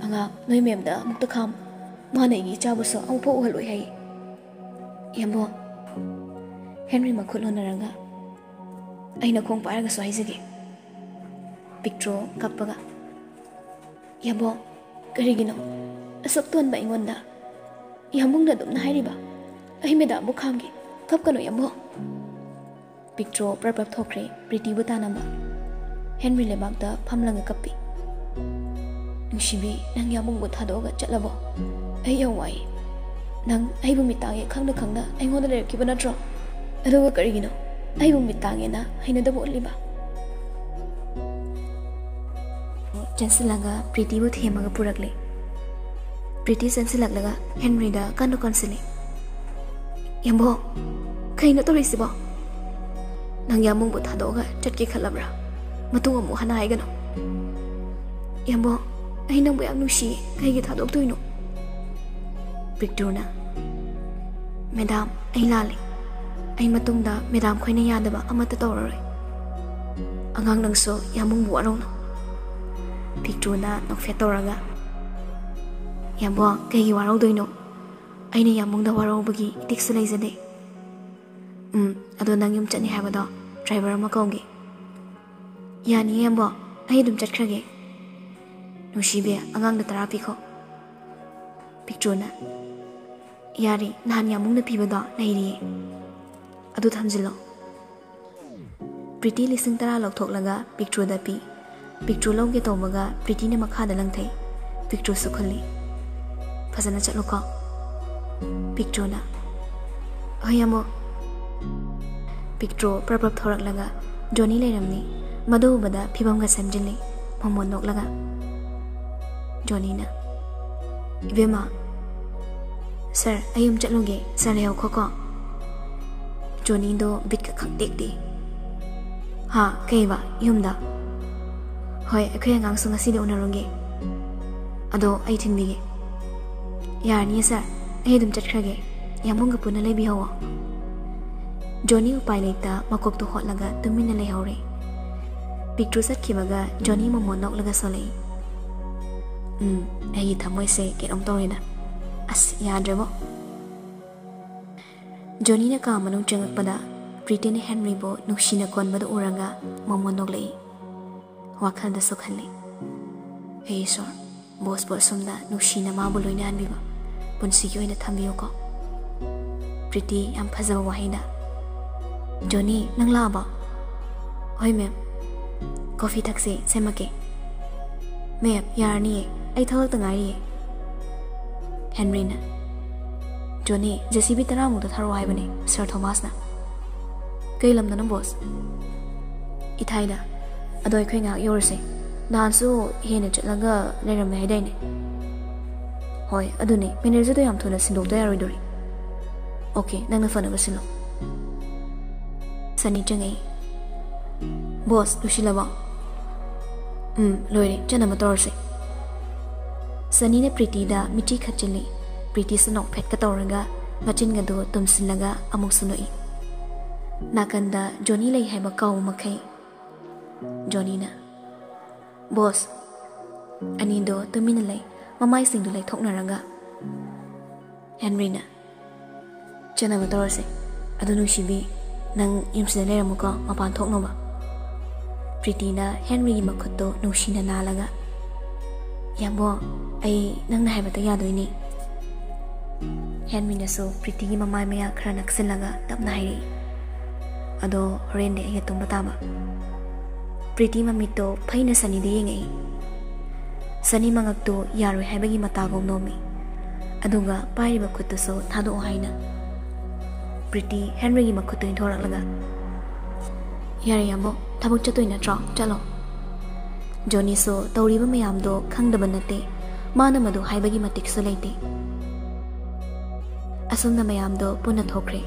"ꯑꯉꯥꯡ, ꯅꯣꯏ ꯃꯦꯝꯗ ꯑꯃꯨꯛꯇ ꯈꯥꯝꯃꯨ꯫ ꯃꯥꯅ ꯑꯩꯒꯤ ꯏꯆꯥꯕꯨꯁꯨ ꯑꯃꯨꯛꯐꯥꯎ ꯎꯍꯜꯂꯣꯏ ꯍꯥꯏꯌꯦ"꯫ "ꯌꯥꯝꯕꯣ"꯫ ꯍꯦꯟꯔꯤ ꯃꯈꯨꯠ ꯂꯣꯟꯅꯔꯒ, "ꯑꯩꯅ ꯈꯣꯡ ꯄꯥꯏꯔꯒꯁꯨ ꯍꯥꯏꯖꯒꯦ"꯫ ꯄꯤꯛꯇ꯭ꯔꯣ ꯀꯞꯄꯒ, "ꯌꯥꯝꯕꯣ, ꯀꯔꯤꯒꯤꯅꯣ ꯑꯁꯨꯛ ꯇꯣꯟꯕ ꯑꯩꯉꯣꯟꯗ ꯌꯥꯝꯕꯨꯡꯅ ꯑꯗꯨꯝꯅ ꯍꯥꯏꯔꯤꯕ? ꯑꯩ ꯃꯦꯗꯥꯝꯕꯨ ꯈꯥꯝꯒꯦ, ꯀꯞꯀꯅꯨ ꯌꯥꯝꯕꯣ"꯫ ꯄꯤꯛꯇ꯭ꯔꯣ ꯄ꯭ꯔꯞ ꯄ꯭ꯔꯞ ꯊꯣꯛꯈ꯭ꯔꯦ ꯄ꯭ꯔꯤꯇꯤꯕꯨ ꯇꯥꯟꯅꯕ꯫ ꯍꯦꯟꯔꯤ ꯂꯩꯕꯥꯛꯇ ꯐꯝꯂꯒ ꯀꯞꯄꯤ꯫ "ꯅꯨꯡꯁꯤꯕꯤ, ꯅꯪ ꯌꯥꯝꯕꯨꯡꯕꯨ ꯊꯥꯗꯣꯛꯑꯒ ꯆꯠꯂꯕꯣ? ꯑꯩ ꯌꯥꯝ ꯋꯥꯏ꯫ ꯅꯪ ꯑꯩꯕꯨ ꯃꯤꯇꯥꯡꯉꯦ ꯈꯪꯅ ꯈꯪꯅ ꯑꯩꯉꯣꯟꯗ ꯂꯩꯔꯛꯈꯤꯕ ꯅꯠꯇ꯭ꯔꯣ? ꯑꯗꯨꯒ ꯀꯔꯤꯒꯤꯅꯣ ꯑꯩꯕꯨ ꯃꯤꯇꯥꯡꯉꯦꯅ ꯍꯩꯅꯗꯕ ꯎꯠꯂꯤꯕ?" ꯆꯦꯟꯁꯤꯜꯂꯒ ꯄ꯭ꯔꯤꯇꯤꯕꯨ ꯊꯦꯝꯃꯒ ꯄꯨꯔꯛꯂꯦ꯫ ꯄ꯭ꯔꯤꯇꯤ ꯆꯦꯟꯁꯤꯜꯂꯛꯂꯒ ꯍꯦꯟꯔꯤꯗ ꯀꯟꯅ ꯀꯣꯟꯁꯤꯜꯂꯤ꯫ "ꯌꯥꯝꯕꯣ, ꯀꯩꯅꯣ ꯇꯧꯔꯤꯁꯤꯕꯣ? ꯅꯪ ꯌꯥꯝꯕꯨꯡꯕꯨ ꯊꯥꯗꯣꯛꯑꯒ ꯆꯠꯀꯦ ꯈꯜꯂꯕ꯭ꯔꯥ? ꯃꯇꯨꯡ ꯑꯃꯨꯛ ꯍꯟꯅ ꯍꯥꯏꯒꯅꯨ"꯫ "ꯌꯥꯝꯕꯣ, ꯑꯩ ꯅꯪꯕꯨ ꯌꯥꯝ ꯅꯨꯡꯁꯤꯌꯦ, ꯀꯩꯒꯤ ꯊꯥꯗꯣꯛꯇꯣꯏꯅꯣ?" ꯄꯤꯛꯇ꯭ꯔꯨꯅ, "ꯃꯦꯗꯥꯝ, ꯑꯩ ꯂꯥꯜꯂꯦ꯫ ꯑꯩ ꯃꯇꯨꯡꯗ ꯃꯦꯗꯥꯝ ꯈꯣꯏꯅ ꯌꯥꯗꯕ ꯑꯃꯠꯇ ꯇꯧꯔꯔꯣꯏ꯫ ꯑꯉꯥꯡ, ꯅꯪꯁꯨ ꯌꯥꯝꯕꯨꯡꯕꯨ ꯋꯥꯔꯧꯅꯨ"꯫ ꯄꯤꯛꯇ꯭ꯔꯨꯅ ꯅꯣꯛꯐꯦꯠ ꯇꯧꯔꯒ, "ꯌꯥꯝꯕꯣ, ꯀꯩꯒꯤ ꯋꯥꯔꯧꯗꯣꯏꯅꯣ? ꯑꯩꯅ ꯌꯥꯝꯕꯨꯡꯗ ꯋꯥꯔꯧꯕꯒꯤ ꯏꯇꯤꯛꯁꯨ ꯂꯩꯖꯗꯦ꯫ ꯎꯝ, ꯑꯗꯣ ꯅꯪ ꯌꯨꯝ ꯆꯠꯅꯤ ꯍꯥꯏꯕꯗꯣ ꯗ꯭ꯔꯥꯏꯚꯔ ꯑꯃ ꯀꯧꯒꯦ꯫ ꯌꯥꯅꯤꯌꯦ ꯌꯥꯝꯕꯣ, ꯑꯩ ꯑꯗꯨꯝ ꯆꯠꯈ꯭ꯔꯒꯦ꯫ ꯅꯨꯡꯁꯤꯕꯤ, ꯑꯉꯥꯡꯗ ꯇꯔꯥ ꯄꯤꯈꯣ"꯫ ꯄꯤꯛꯇ꯭ꯔꯨꯅ, "ꯌꯥꯔꯦ, ꯅꯍꯥꯟ ꯌꯥꯝꯕꯨꯡꯅ ꯄꯤꯕꯗꯣ ꯂꯩꯔꯤꯌꯦ, ꯑꯗꯨ ꯊꯝꯖꯤꯜꯂꯣ"꯫ ꯄ꯭ꯔꯤꯇꯤ ꯂꯤꯁꯤꯡ ꯇꯔꯥ ꯂꯧꯊꯣꯛꯂꯒ ꯄꯤꯛꯇ꯭ꯔꯨꯗ ꯄꯤ꯫ ꯄꯤꯛꯇ꯭ꯔꯨ ꯂꯧꯒꯦ ꯇꯧꯕꯒ ꯄ꯭ꯔꯤꯇꯤꯅ ꯃꯈꯥꯗ ꯂꯪꯊꯩ꯫ ꯄꯤꯛꯇ꯭ꯔꯨꯁꯨ ꯈꯨꯜꯂꯤ꯫ "ꯐꯖꯅ ꯆꯠꯂꯨꯀꯣ"꯫ ꯄꯤꯛꯇ꯭ꯔꯨꯅ, "ꯍꯣꯏ, ꯌꯥꯝꯕꯣ"꯫ ꯄꯤꯛꯇ꯭ꯔꯨ ꯄ꯭ꯔꯞ ꯄ꯭ꯔꯞ ꯊꯣꯔꯛꯂꯒ ꯖꯣꯅꯤ ꯂꯩꯔꯝꯃꯤ꯫ ꯃꯗꯨ ꯎꯕꯗ ꯐꯤꯕꯝꯒ ꯁꯦꯝꯖꯤꯜꯂꯤ, ꯃꯣꯃꯣꯟ ꯅꯣꯛꯂꯒ꯫ ꯖꯣꯅꯤꯅ, "ꯏꯕꯦꯝꯃ, ꯁꯥꯔ, ꯑꯩ ꯌꯨꯝ ꯆꯠꯂꯨꯒꯦ꯫ ꯁꯥꯔ, ꯂꯩꯍꯧꯈꯣꯀꯣ꯫ ꯖꯣꯅꯤꯗꯣ ꯕꯤꯠꯀ ꯈꯪ ꯇꯦꯛꯇꯦ꯫ ꯍꯥ, ꯀꯩꯕ? ꯌꯨꯝꯗ? ꯍꯣꯏ, ꯑꯩꯈꯣꯏ ꯑꯉꯥꯡꯁꯨ ꯉꯁꯤꯗꯤ ꯎꯅꯔꯨꯒꯦ꯫ ꯑꯗꯣ ꯑꯩ ꯊꯤꯟꯕꯤꯒꯦ꯫ ꯌꯥꯔꯅꯤꯌꯦ ꯁꯥꯔ, ꯑꯩ ꯑꯗꯨꯝ ꯆꯠꯈ꯭ꯔꯒꯦ꯫ ꯌꯥꯝꯕꯨꯡꯒ ꯄꯨꯟꯅ ꯂꯩꯕꯤꯍꯧꯋꯣ꯫ ꯖꯣꯅꯤ ꯎꯄꯥꯏ ꯂꯩꯇ ꯃꯀꯣꯛꯇꯣ ꯍꯣꯠꯂꯒ ꯇꯨꯃꯤꯟꯅ ꯂꯩꯍꯧꯔꯦ꯫ ꯄꯤꯛꯇ꯭ꯔꯨ ꯆꯠꯈꯤꯕꯒ ꯖꯣꯅꯤ ꯃꯣꯃꯣꯟ ꯅꯣꯛꯂꯒ ꯁꯣꯜꯂꯛꯏ꯫ ꯎꯝ, ꯑꯩꯒꯤ ꯊꯃꯣꯏꯁꯦ ꯀꯩꯅꯣꯝ ꯇꯧꯔꯦꯗ꯫ ꯑꯁ, ꯌꯥꯗ꯭ꯔꯦꯕꯣ꯫ ꯖꯣꯅꯤꯅ ꯀꯥ ꯃꯅꯨꯡ ꯆꯪꯉꯛꯄꯗ ꯄ꯭ꯔꯤꯇꯤꯅ ꯍꯦꯟꯔꯤꯕꯨ ꯅꯨꯡꯁꯤꯅ ꯀꯣꯟꯕꯗꯨ ꯎꯔꯒ ꯃꯣꯃꯣꯟ ꯅꯣꯛꯂꯛꯏ꯫ ꯋꯥꯈꯜꯗꯁꯨ ꯈꯜꯂꯤ, "ꯍꯦ ꯏꯁꯣꯔ, ꯕꯣꯁꯄꯨ ꯑꯁꯨꯝꯅ ꯅꯨꯡꯁꯤꯅ ꯃꯥꯕꯨ ꯂꯣꯏꯅꯍꯟꯕꯤꯕ ꯄꯨꯟꯁꯤꯒꯤ ꯑꯣꯏꯅ ꯊꯝꯕꯤꯌꯨꯀꯣ꯫" ꯄ꯭ꯔꯤꯇꯤ ꯌꯥꯝ ꯐꯖꯕ ꯋꯥꯍꯩꯗ, "ꯖꯣꯅꯤ, ꯅꯪ ꯂꯥꯛꯑꯕꯣ?" "ꯍꯣꯏ ꯃꯦꯝ꯫" "ꯀꯣꯐꯤ ꯊꯛꯁꯦ, ꯁꯦꯝꯃꯛꯀꯦ꯫" "ꯃꯦꯝ, ꯌꯥꯔꯅꯤꯌꯦ, ꯑꯩ ꯊꯣꯛꯂꯛꯇ ꯉꯥꯏꯔꯤꯌꯦ꯫" ꯍꯦꯟꯔꯤꯅ, "ꯖꯣꯅꯤ, ꯖꯦ ꯁꯤ ꯕꯤ ꯇꯔꯥꯃꯨꯛꯇ ꯊꯥꯔꯛꯑꯣ ꯍꯥꯏꯕꯅꯦ ꯁꯥꯔ ꯊꯣꯃꯥꯁꯅ꯫" "ꯀꯩ ꯂꯝꯗꯅꯣ ꯕꯣꯁ?" "ꯏꯊꯥꯏꯗ꯫ ꯑꯗꯣ ꯑꯩꯈꯣꯏ ꯉꯥꯏꯍꯥꯛ ꯌꯧꯔꯁꯦ꯫ ꯅꯍꯥꯟꯁꯨ ꯍꯦꯟꯅ ꯆꯠꯂꯒ ꯂꯩꯔꯝꯃꯦ ꯍꯥꯏꯗꯥꯏꯅꯦ?" "ꯍꯣꯏ, ꯑꯗꯨꯅꯦ, ꯃꯦꯅꯦꯖꯔꯗꯣ ꯌꯥꯝ ꯊꯨꯅ ꯁꯤꯟꯗꯣꯛꯇ ꯌꯥꯔꯣꯏꯗꯧꯔꯤ꯫" "ꯑꯣꯀꯦ, ꯅꯪꯅ ꯐꯅꯕ ꯁꯤꯜꯂꯣ꯫" ꯁꯅꯤ ꯆꯪꯉꯛꯏ꯫ "ꯕꯣꯁ, ꯂꯣꯏꯁꯤꯜꯂꯕꯣ?" "ꯎꯝ, ꯂꯣꯏꯔꯦ, ꯆꯠꯅꯕ ꯇꯧꯔꯁꯦ꯫" ꯁꯅꯤꯅ ꯄ꯭ꯔꯤꯇꯤꯗ ꯃꯤꯠꯆꯤ ꯈꯠꯆꯤꯜꯂꯤ꯫ ꯄ꯭ꯔꯤꯇꯤꯁꯨ ꯅꯣꯛꯐꯦꯠꯀ ꯇꯧꯔꯒ ꯃꯆꯤꯟꯒꯗꯨ ꯇꯨꯝꯁꯤꯜꯂꯒ ꯑꯃꯨꯛꯁꯨ ꯅꯣꯛꯏ꯫ ꯅꯥꯀꯟꯗ ꯖꯣꯅꯤ ꯂꯩ ꯍꯥꯏꯕ ꯀꯥꯎꯕ ꯃꯈꯩ ꯖꯣꯅꯤꯅ, "ꯕꯣꯁ꯫" ꯑꯅꯤꯗꯣ ꯇꯨꯃꯤꯟꯅ ꯂꯩ, ꯃꯃꯥꯏꯁꯤꯡꯗꯨ ꯂꯩꯊꯣꯛꯅꯔꯒ꯫ ꯍꯦꯟꯔꯤꯅ, "ꯆꯠꯅꯕ ꯇꯧꯔꯁꯦ꯫ ꯑꯗꯨ ꯅꯨꯡꯁꯤꯕꯤ, ꯅꯪ ꯌꯨꯝꯁꯤꯗ ꯂꯩꯔꯝꯃꯨꯀꯣ, ꯃꯄꯥꯟ ꯊꯣꯛꯅꯕ꯫" ꯄ꯭ꯔꯤꯇꯤꯅ ꯍꯦꯟꯔꯤꯒꯤ ꯃꯈꯨꯠꯇꯨ ꯅꯨꯡꯁꯤꯅ ꯅꯥꯜꯂꯒ, "ꯌꯥꯝꯕꯣ, ꯑꯩ ꯅꯪꯅ ꯍꯥꯏꯕꯇ ꯌꯥꯗꯣꯏꯅꯤ꯫" ꯍꯦꯟꯔꯤꯅꯁꯨ ꯄ꯭ꯔꯤꯇꯤꯒꯤ ꯃꯃꯥꯏ ꯃꯌꯥ ꯈꯔ ꯅꯛꯁꯤꯜꯂꯒ ꯇꯞꯅ ꯍꯥꯏꯔꯛꯏ, "ꯑꯗꯣ ꯍꯣꯔꯦꯟꯗꯤ ꯑꯩꯒ ꯇꯨꯝꯕ ꯇꯥꯕ꯫" ꯄ꯭ꯔꯤꯇꯤ ꯃꯃꯤꯠꯇꯣ ꯐꯩꯅ ꯁꯅꯤꯗ ꯌꯦꯡꯉꯛꯏ꯫ ꯁꯅꯤ ꯃꯉꯛꯇꯨ ꯌꯥꯔꯣꯏ ꯍꯥꯏꯕꯒꯤ ꯃꯇꯥꯒꯨꯝ ꯅꯣꯝꯃꯤ, ꯑꯗꯨꯒ ꯄꯥꯏꯔꯤꯕ ꯈꯨꯠꯇꯨꯁꯨ ꯊꯥꯗꯣꯛꯑꯣ ꯍꯥꯏꯅ꯫ ꯄ꯭ꯔꯤꯇꯤ ꯍꯦꯟꯔꯤꯒꯤ ꯃꯈꯨꯠꯇꯨ ꯏꯟꯊꯣꯔꯛꯂꯒ, "ꯌꯥꯔꯦ ꯌꯥꯝꯕꯣ, ꯊꯕꯛ ꯆꯠꯇꯣꯏ ꯅꯠꯇ꯭ꯔꯣ? ꯆꯠꯂꯣ꯫" ꯖꯣꯅꯤꯁꯨ ꯇꯧꯔꯤꯕ ꯃꯌꯥꯝꯗꯣ ꯈꯪꯗꯕ ꯅꯠꯇꯦ, ꯃꯥꯅ ꯃꯗꯨ ꯍꯥꯏꯕꯒꯤ ꯃꯇꯤꯛꯁꯨ ꯂꯩꯇꯦ꯫ ꯑꯁꯨꯝꯅ ꯃꯌꯥꯝꯗꯣ ꯄꯨꯟꯅ ꯊꯣꯛꯈ꯭ꯔꯦ꯫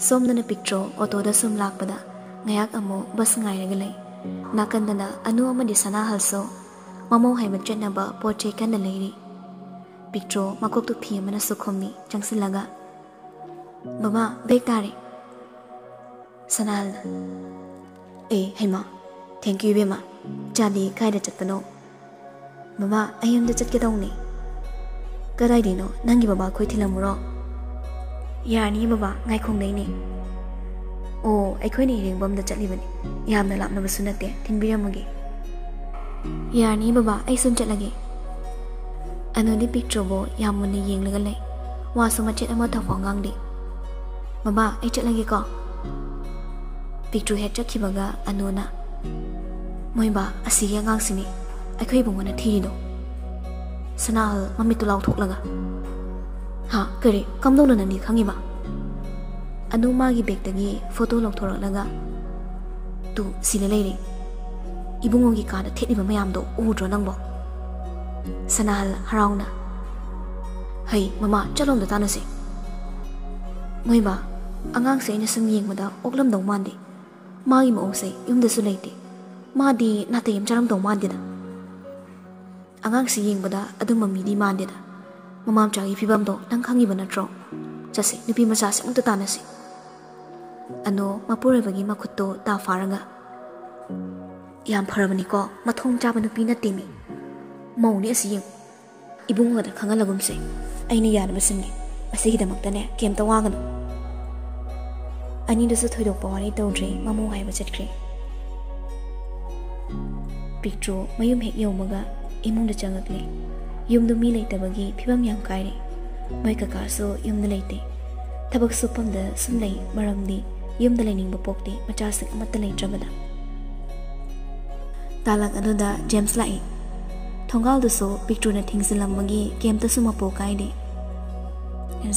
ꯁꯣꯝꯗꯅ ꯄꯤꯛꯇ꯭ꯔꯣ ꯑꯣꯇꯣꯗ ꯁꯨꯝ ꯂꯥꯛꯄꯗ ꯉꯥꯏꯍꯥꯛ ꯑꯃꯨꯛ ꯕꯁ ꯉꯥꯏꯔꯒ ꯂꯩ꯫ ꯅꯥꯀꯟꯗꯅ ꯑꯅꯨ ꯑꯃꯗꯤ ꯁꯅꯥꯍꯜꯁꯨ ꯃꯃꯧ ꯍꯥꯏꯕ ꯆꯠꯅꯕ ꯄꯣꯠ ꯆꯩ ꯀꯟꯅ ꯂꯩꯔꯤ꯫ ꯄꯤꯛꯇ꯭ꯔꯣ ꯃꯀꯣꯛꯇꯨ ꯐꯤ ꯑꯃꯅꯁꯨ ꯈꯨꯝꯃꯤ ꯆꯪꯁꯤꯜꯂꯒ꯫ "ꯕꯕꯥ, ꯕꯦꯛ ꯇꯥꯔꯦ꯫" ꯁꯅꯥꯍꯜꯅ, "ꯑꯦ ꯍꯩꯃꯥ, thank you ꯏꯕꯦꯝꯃ꯫ ꯏꯆꯥꯗꯤ ꯀꯥꯏꯗ ꯆꯠꯄꯅꯣ?" "ꯕꯕꯥ, ꯑꯩ ꯌꯨꯝꯗ ꯆꯠꯀꯦ ꯇꯧꯅꯤ꯫" "ꯀꯗꯥꯏꯗꯩꯅꯣ? ꯅꯪꯒꯤ ꯕꯕꯥ ꯈꯣꯏ ꯊꯤꯜꯂꯝꯃꯨꯔꯣ?" "ꯌꯥꯔꯅꯤ ꯕꯕꯥ, ꯉꯥꯏꯈꯣꯡꯗꯩꯅꯦ꯫" "ꯑꯣ, ꯑꯩꯈꯣꯏꯅ ꯏꯔꯦꯡꯕꯝꯗ ꯆꯠꯂꯤꯕꯅꯤ, ꯌꯥꯝꯅ ꯂꯥꯞꯅꯕꯁꯨ ꯅꯠꯇꯦ, ꯊꯤꯟꯕꯤꯔꯝꯃꯒꯦ꯫" "ꯌꯥꯔꯅꯤ ꯕꯕꯥ, ꯑꯩ ꯁꯨꯝ ꯆꯠꯂꯒꯦ꯫" ꯑꯅꯨꯗꯤ ꯄꯤꯛꯇ꯭ꯔꯨꯕꯨ ꯌꯥꯝ ꯃꯨꯟꯅ ꯌꯦꯡꯂꯒ ꯂꯩ꯫ ꯋꯥꯁꯨ ꯃꯆꯦꯠ ꯑꯃ ꯊꯧꯐꯥꯎ ꯉꯥꯡꯗꯦ꯫ "ꯕꯕꯥ, ꯑꯩ ꯆꯠꯂꯒꯦꯀꯣ꯫" ꯄꯤꯛꯇ꯭ꯔꯨ ꯍꯦꯛ ꯆꯠꯈꯤꯕꯒ ꯑꯅꯨꯅ, "ꯃꯣꯏꯕꯥ, ꯑꯁꯤꯒꯤ ꯑꯉꯥꯡꯁꯤꯅꯤ ꯑꯩꯈꯣꯏ ꯏꯕꯨꯡꯉꯣꯅ ꯊꯤꯔꯤꯗꯣ꯫" ꯁꯅꯥꯍꯜ ꯃꯃꯤꯠꯇꯨ ꯂꯥꯎꯊꯣꯛꯂꯒ, "ꯍꯥ, ꯀꯔꯤ? ꯀꯝꯗꯧꯅ ꯅꯪꯗꯤ ꯈꯪꯉꯤꯕ?" ꯑꯅꯨ ꯃꯥꯒꯤ ꯕꯦꯛꯇꯒꯤ ꯐꯣꯇꯣ ꯂꯧꯊꯣꯔꯛꯂꯒ, "ꯇꯨ, ꯁꯤꯗ ꯂꯩꯔꯦ꯫ ꯏꯕꯨꯡꯉꯣꯒꯤ ꯀꯥꯗ ꯊꯦꯠꯂꯤꯕ ꯃꯌꯥꯝꯗꯣ ꯎꯗ꯭ꯔꯣ ꯅꯪꯕꯣ?" ꯁꯅꯥꯍꯜ ꯍꯔꯥꯎꯅ, "ꯍꯩ, ꯃꯃꯥ, ꯆꯠꯂꯣꯝꯗ ꯇꯥꯟꯅꯁꯦ꯫" "ꯃꯣꯏꯕꯥ, ꯑꯉꯥꯡꯁꯦ ꯑꯩꯅ ꯁꯨꯝ ꯌꯦꯡꯕꯗ ꯑꯣꯛꯂꯝꯗꯧ ꯃꯥꯟꯗꯦ꯫ ꯃꯥꯒꯤ ꯃꯑꯣꯡꯁꯦ ꯌꯨꯝꯗꯁꯨ ꯂꯩꯇꯦ꯫ ꯃꯥꯗꯤ ꯅꯥꯇꯩ ꯑꯃ ꯆꯥꯔꯝꯗꯧ ꯃꯥꯟꯗꯦꯗ꯫ ꯑꯉꯥꯡꯁꯤ ꯌꯦꯡꯕꯗ ꯑꯗꯨꯝꯕ ꯃꯤꯗꯤ ꯃꯥꯟꯗꯦꯗ꯫ ꯃꯃꯥ ꯃꯆꯥꯒꯤ ꯐꯤꯕꯝꯗꯣ ꯅꯪ ꯈꯪꯉꯤꯕ ꯅꯠꯇ꯭ꯔꯣ? ꯆꯠꯁꯦ, ꯅꯨꯄꯤ ꯃꯆꯥꯁꯦ ꯑꯃꯨꯛꯇ ꯇꯥꯟꯅꯁꯤ꯫" ꯑꯅꯣ ꯃꯄꯨꯔꯣꯏꯕꯒꯤ ꯃꯈꯨꯠꯇꯣ ꯇꯥ ꯐꯥꯔꯒ, "ꯌꯥꯝ ꯐꯔꯕꯅꯤꯀꯣ, ꯃꯊꯣꯡ ꯆꯥꯕ ꯅꯨꯄꯤ ꯅꯠꯇꯦꯃꯤ꯫ ꯃꯧꯅꯤ ꯑꯁꯤ ꯌꯦꯡꯉꯨ꯫ ꯏꯕꯨꯡꯉꯣꯗ ꯈꯪꯍꯜꯂꯒꯨꯝꯁꯦ꯫ ꯑꯩꯅ ꯌꯥꯅꯕ ꯁꯤꯟꯒꯦ꯫ ꯃꯁꯤꯒꯤꯗꯃꯛꯇꯅꯦ ꯀꯩꯝꯇ ꯋꯥꯒꯅꯨ꯫" ꯑꯅꯤꯗꯨꯁꯨ ꯊꯣꯏꯗꯣꯛꯄ ꯋꯥꯔꯤ ꯇꯧꯗ꯭ꯔꯦ, ꯃꯃꯧ ꯍꯥꯏꯕ ꯆꯠꯈ꯭ꯔꯦ꯫ ꯄꯤꯛꯇ꯭ꯔꯨ ꯃꯌꯨꯝ ꯍꯦꯛ ꯌꯧꯕꯒ ꯏꯃꯨꯡꯗ ꯆꯪꯉꯛꯂꯦ꯫ ꯌꯨꯝꯗꯨ ꯃꯤ ꯂꯩꯇꯕꯒꯤ ꯐꯤꯕꯝ ꯌꯥꯝ ꯀꯥꯏꯔꯦ꯫ ꯃꯣꯏ ꯀꯀꯥꯁꯨ ꯌꯨꯝꯗ ꯂꯩꯇꯦ꯫ ꯊꯕꯛ ꯁꯨꯐꯝꯗ ꯁꯨꯝ ꯂꯩ, ꯃꯔꯝꯗꯤ ꯌꯨꯝꯗ ꯂꯩꯅꯤꯡꯕ ꯄꯣꯛꯇꯦ, ꯃꯆꯥꯁꯤꯡ ꯑꯃꯠꯇ ꯂꯩꯇ꯭ꯔꯕꯗ꯫ ꯇꯥꯂꯛ ꯑꯗꯨꯗ ꯖꯦꯝꯁ ꯂꯥꯛꯏ꯫ ꯊꯣꯡꯒꯥꯜꯗꯨꯁꯨ ꯄꯤꯛꯇ꯭ꯔꯨꯅ ꯊꯤꯡꯖꯤꯜꯂꯝꯕꯒꯤ ꯀꯩꯝꯇꯁꯨ ꯃꯄꯨ ꯀꯥꯏꯗꯦ꯫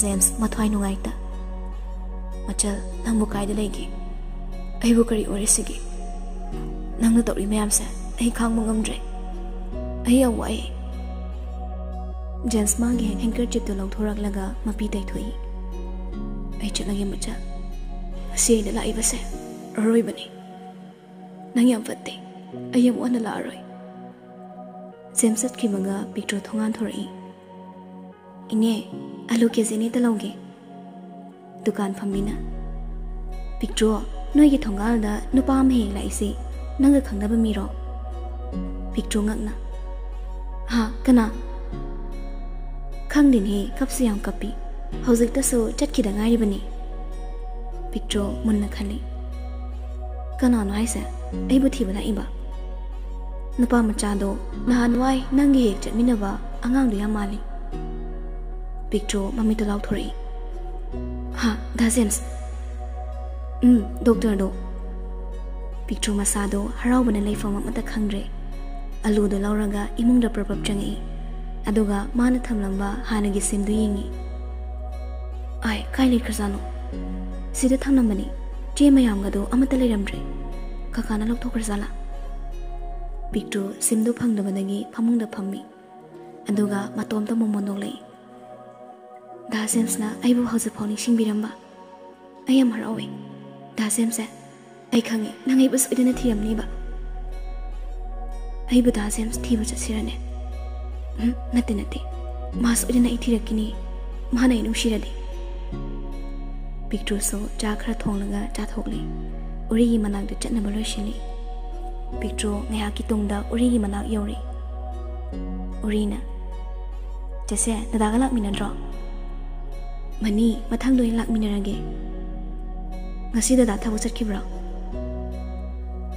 ꯖꯦꯝꯁ ꯃꯊ꯭ꯋꯥꯏ ꯅꯨꯡꯉꯥꯏꯇ, "ꯃꯆꯜ, ꯅꯪꯕꯨ ꯀꯥꯏꯗ ꯂꯩꯒꯦ? ꯑꯩꯕꯨ ꯀꯔꯤ ꯑꯣꯏꯔꯤꯁꯤꯒꯦ? ꯅꯪꯅ ꯇꯧꯔꯤ ꯃꯌꯥꯝꯁꯦ?" ꯑꯩ ꯈꯥꯡꯕ ꯉꯝꯗ꯭ꯔꯦ꯫ ꯑꯩ ꯌꯥꯝ ꯋꯥꯏ꯫ ꯖꯦꯝꯁ ꯃꯥꯒꯤ ꯍꯦꯡꯀꯔꯆꯤꯞꯇꯨ ꯂꯧꯊꯣꯔꯛꯂꯒ ꯃꯄꯤ ꯇꯩꯊꯣꯛꯏ꯫ "ꯑꯩ ꯆꯠꯂꯒꯦ, ꯃꯆꯥ꯫ ꯉꯁꯤ ꯑꯩꯅ ꯂꯥꯛꯏꯕꯁꯦ ꯑꯔꯣꯏꯕꯅꯤ꯫ ꯅꯪ ꯌꯥꯝ ꯐꯠꯇꯦ꯫ ꯑꯩ ꯑꯃꯨꯛ ꯍꯟꯅ ꯂꯥꯛꯑꯔꯣꯏ꯫" ꯖꯦꯝꯁ ꯆꯠꯈꯤꯕꯒ ꯄꯤꯛꯇ꯭ꯔꯣ ꯊꯣꯡꯒꯥꯟ ꯊꯣꯔꯛꯏ꯫ "ꯏꯅꯦ, ꯑꯂꯨ ꯀꯦ ꯖꯤ ꯑꯅꯤꯇ ꯂꯧꯒꯦ꯫" ꯗꯨꯀꯥꯟ ꯐꯝꯕꯤꯅ, "ꯄꯤꯛꯇ꯭ꯔꯣ, ꯅꯣꯏꯒꯤ ꯊꯣꯡꯒꯥꯜꯗ ꯅꯨꯄꯥ ꯑꯃ ꯍꯦꯛ ꯂꯥꯛꯏꯁꯦ ꯅꯪꯒ ꯈꯪꯅꯕ ꯃꯤꯔꯣ?" ꯄꯤꯛꯇ꯭ꯔꯣ ꯉꯛꯅ, "ꯍꯥ, ꯀꯅꯥ?" "ꯈꯪꯗꯦꯅꯦ, ꯀꯞꯁꯨ ꯌꯥꯝ ꯀꯞꯄꯤ꯫ ꯍꯧꯖꯤꯛꯇꯁꯨ ꯆꯠꯈꯤꯗ ꯉꯥꯏꯔꯤꯕꯅꯤ꯫" ꯄꯤꯛꯇ꯭ꯔꯣ ꯃꯨꯟꯅ ꯈꯜꯂꯤ꯫ "ꯀꯅꯥꯅꯣ ꯍꯥꯏꯁꯦ? ꯑꯩꯕꯨ ꯊꯤꯕ ꯂꯥꯛꯏꯕ?" "ꯅꯨꯄꯥ ꯃꯆꯥꯗꯣ, ꯅꯍꯥꯟꯋꯥꯏ ꯅꯪꯒꯤ ꯍꯦꯛ ꯆꯠꯃꯤꯟꯅꯕ ꯑꯉꯥꯡꯗꯣ ꯌꯥꯝ ꯃꯥꯜꯂꯤ꯫" ꯄꯤꯛꯇ꯭ꯔꯣ ꯃꯃꯤꯠꯇꯨ ꯂꯥꯎꯊꯣꯔꯛꯏ꯫ "ꯍꯥ, ꯗꯥ ꯖꯦꯝꯁ?" "ꯎꯝ, ꯗꯣꯛꯇꯔꯗꯣ꯫" ꯄꯤꯛꯇ꯭ꯔꯣ ꯃꯁꯥꯗꯣ ꯍꯔꯥꯎꯕꯅ ꯂꯩꯐꯝ ꯑꯃꯠꯇ ꯈꯪꯗ꯭ꯔꯦ꯫ ꯑꯂꯨꯗꯣ ꯂꯧꯔꯒ ꯏꯃꯨꯡꯗ ꯄ꯭ꯔꯞ ꯄ꯭ꯔꯞ ꯆꯪꯉꯛꯏ꯫ ꯑꯗꯨꯒ ꯃꯥꯅ ꯊꯝꯂꯝꯕ ꯍꯥꯟꯅꯒꯤ ꯁꯤꯝꯗꯨ ꯌꯦꯡꯉꯤ꯫ "ꯑꯥꯏ, ꯀꯥꯏ ꯂꯩꯈ꯭ꯔꯖꯥꯠꯅꯣ? ꯁꯤꯗ ꯊꯝꯂꯝꯕꯅꯤ꯫ ꯆꯦ ꯃꯌꯥꯝꯒꯗꯣ ꯑꯃꯠꯇ ꯂꯩꯔꯝꯗ꯭ꯔꯦ꯫ ꯀꯀꯥꯅ ꯂꯧꯊꯣꯛꯈ꯭ꯔꯖꯥꯠꯂꯥ?" ꯄꯤꯛꯇ꯭ꯔꯣ ꯁꯤꯝꯗꯨ ꯐꯪꯗꯕꯗꯒꯤ ꯐꯃꯨꯡꯗ ꯐꯝꯃꯤ꯫ ꯑꯗꯨꯒ ꯃꯇꯣꯝꯇ ꯃꯣꯃꯣꯟ ꯅꯣꯛꯂꯛꯏ꯫ "ꯗꯥ ꯖꯦꯝꯁꯅ ꯑꯩꯕꯨ ꯍꯧꯖꯤꯛꯐꯥꯎ ꯅꯤꯡꯁꯤꯡꯕꯤꯔꯝꯕ꯫ ꯑꯩ ꯌꯥꯝ ꯍꯔꯥꯎꯏ꯫ ꯗꯥ ꯖꯦꯝꯁꯁꯦ, ꯑꯩ ꯈꯪꯉꯤ, ꯅꯪ ꯑꯩꯕꯨ ꯁꯣꯏꯗꯅ ꯊꯤꯔꯝꯅꯤꯕ꯫" "ꯑꯩꯕꯨ ꯗꯥ ꯖꯦꯝꯁ ꯊꯤꯕ ꯆꯠꯁꯤꯔꯅꯦ?" "ꯎꯝ, ꯅꯠꯇꯦ, ꯅꯠꯇꯦ꯫ ꯃꯥ ꯁꯣꯏꯗꯅ ꯑꯩ ꯊꯤꯔꯛꯈꯤꯅꯤ, ꯃꯥꯅ ꯑꯩ ꯅꯨꯡꯁꯤꯔꯗꯤ꯫" ꯄꯤꯛꯇ꯭ꯔꯨꯁꯨ ꯆꯥ ꯈꯔ ꯊꯣꯡꯂꯒ ꯆꯥꯊꯣꯛꯂꯤ꯫ ꯎꯔꯤꯒꯤ ꯃꯅꯥꯛꯇ ꯆꯠꯅꯕ ꯂꯣꯏꯁꯤꯜꯂꯤ꯫ ꯄꯤꯛꯇ꯭ꯔꯨ ꯉꯥꯏꯍꯥꯛꯀꯤ ꯇꯨꯡꯗ ꯎꯔꯤꯒꯤ ꯃꯅꯥꯛ ꯌꯧꯔꯤ꯫ ꯎꯔꯤꯅ, "ꯆꯦꯆꯦ, ꯗꯗꯥꯒ ꯂꯥꯛꯃꯤꯟꯅꯗ꯭ꯔꯣ?" "ꯃꯅꯤ, ꯃꯊꯪꯗ ꯑꯣꯏꯅ ꯂꯥꯛꯃꯤꯟꯅꯔꯒꯦ꯫ ꯉꯁꯤ ꯗꯗꯥ ꯊꯕꯛ ꯆꯠꯈꯤꯕ꯭ꯔꯣ?"